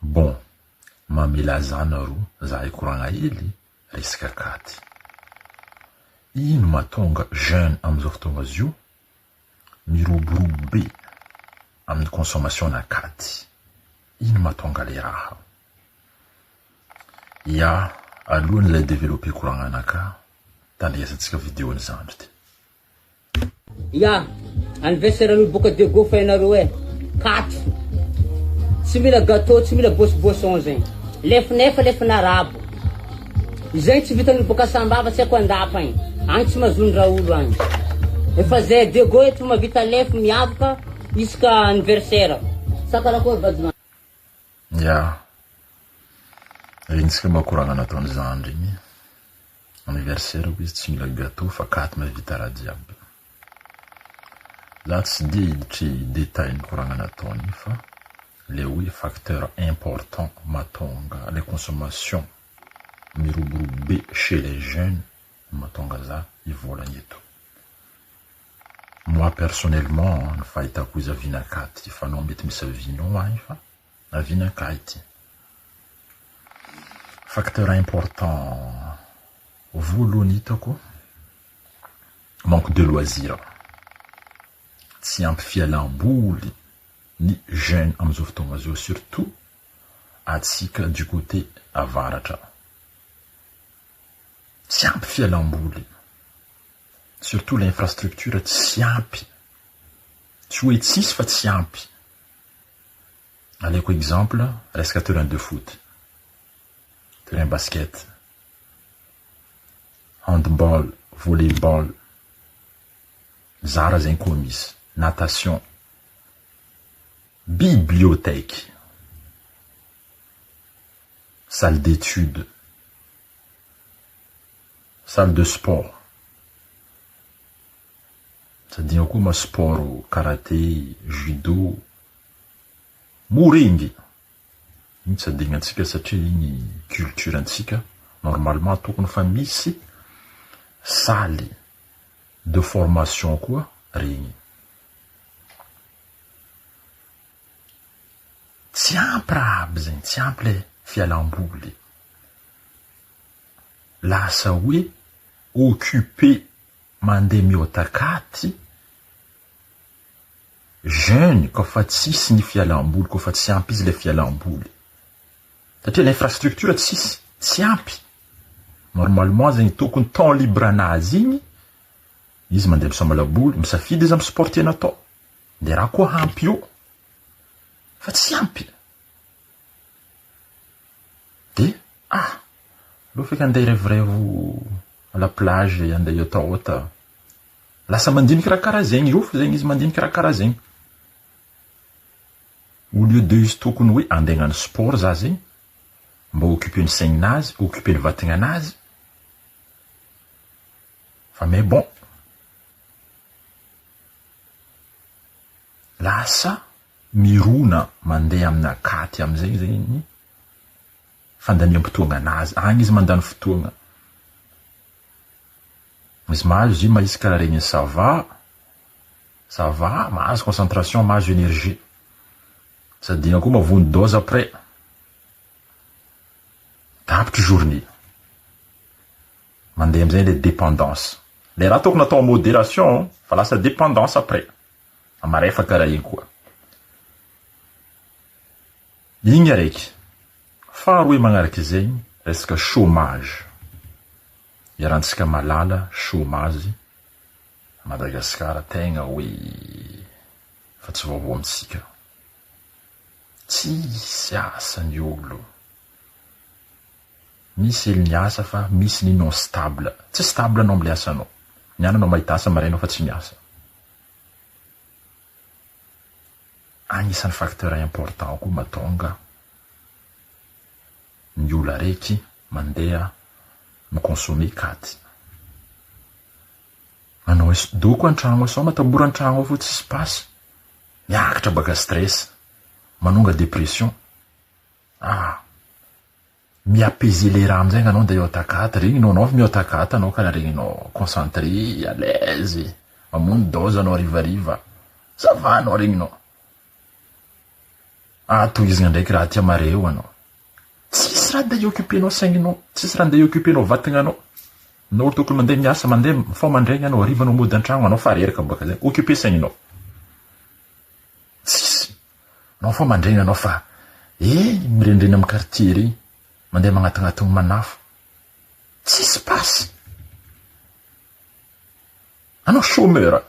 Bon, mamela za nareo za hikoragna hely resaka katy. Ino mahatonga jeune amizao fotoagna zio miroborobo be amin'ny consommation na katy? Ino mahatonga le raha? Ya, alohan'ilay developper koragnanakahy, tandriasantsika video ny zandry ty. Ya, anniversaire an'olo boka Diego fa ianareo eh. Katy. Tsy mila gâteau, tsy mila boss boisson zegny. Lefinefa lefin'arabo. Izay tsy vitan'olo boka Sambava tsy haiko Andapa agny. Agny tsy mahazondra olo agny. Efa zay Diego eto mahavita lefy miavaka isaka anniversaire. Sa karakory Bajima? Ya, regnintsika mba koragna nataon'i zandry igny, anniversaire hoy izy tsy mila gateau fa katy mahavita raha jiaby. Za tsy de hiditry détail ny koragna nataony igny fa le hoe facteur important mahatonga le consommation miroborobo be chez les jeunes no mahatonga za hivolagna eto. Moi personnellement ny fahitako izy avianakahy ty fa anao mety misy avianao agny fa avianakahy ity. Facteur important voalohany hitako manque de loisir, tsy ampy fialamboly ny jeune amizao fotoagna zao surtout atsika du côté avaratra, tsy ampy fialamboly. Surtout l'infrastructure tsy ampy, tsy hoe tsisy fa tsy ampy. Alaiko exemple resaka terrain de foot, terrain basket, handball, volley ball, zara zegny koa misy, natation, bibliothèque, salle d'étude. Salle de sport. Tsy adino koa ma sport karate, judo, morengy. Iny tsy adinantsika satria iny culture antsika, normalement tokony fa misy salle de formation koa regny. Tsy ampy raha aby zegny, tsy ampy le fialamboly. Lasa hoe occupé mandeha miôtakaty jeune kaofa tsisy ny fialamboly, kaofa tsy ampy izy le fialamboly. Satria l'infrastructure tsisy, tsy ampy. Normalement zegny tokony temps libre anazy igny, izy mandeha misaoma laboly, misafidy izy amy sport tiany atao. Le raha koa ampy eo fa tsy ampy de ah aleo feky andeha hirevirevo à la plage andeha hiôtaôta lasa mandiniky raha karaha zegny eo fo zegny izy mandiniky raha karaha zegny au lieu de izy tokony hoe andeha hagnano sport za zegny mba occuper ny saigninazy occuper ny vatagnanazy fa mais bon Lasa mirona mandeha amina katy amizay zegny ny fandaniam-potoagna anazy, agny izy mandany fotoagna, izy mahazo izy io mahisy karaha regny ça va, ça va, mahazo concentration, mahazo énergie, sady igny koa mahavony dose après, tapitry journée. Mandeha amizay le dépendance. Le raha tokony atao en modération fa lasa dépendance après. Marefa karaha igny koa. Igny araiky. Faharoe magnaraky zegny resaka chômage. Iarahantsika mahalala chômage à Madagascar tegna hoe fa tsy vaovao amintsika. Tsisy asa ny olo. Misy ely ny asa fa misy ny non stable. Tsy stable anao amle asanao. Niany anao mahita asa maraina fa tsy miasa. Agnisan'ny facteur important koa mahatonga ny olo araiky mandeha mi-consommer katy. Anao doko antragno ao sao matabora antragno ao fô tsisy pasy. Miakatra baka stress. Manonga dépression. Ah! Mi-apaiser le raha amizay anao ndeha hiôtakata, regninao anao avy miôtakata anao karaha regninao concentré, à l'aise, mamono dose anao harivariva, ça va anao regninao. Ah tohizagna ndraiky raha ty amare eo anao. Tsisy raha ndeha hi-occuper-nao saigninao, tsisy raha ndeha hi-occuper-nao vatagnanao. Anao tokony mandeha miasa, mandeha mifoha mandraigny anao, hariva anao mody an-tragno, anao fa reraka bôka zay, occuper saigninao. Tsisy. Anao mifoha mandraigny anao fa eh mirenireny amin'ny quartier regny, mandeha magnatognatogno manafo. Tsisy pasy. Anao chômeur.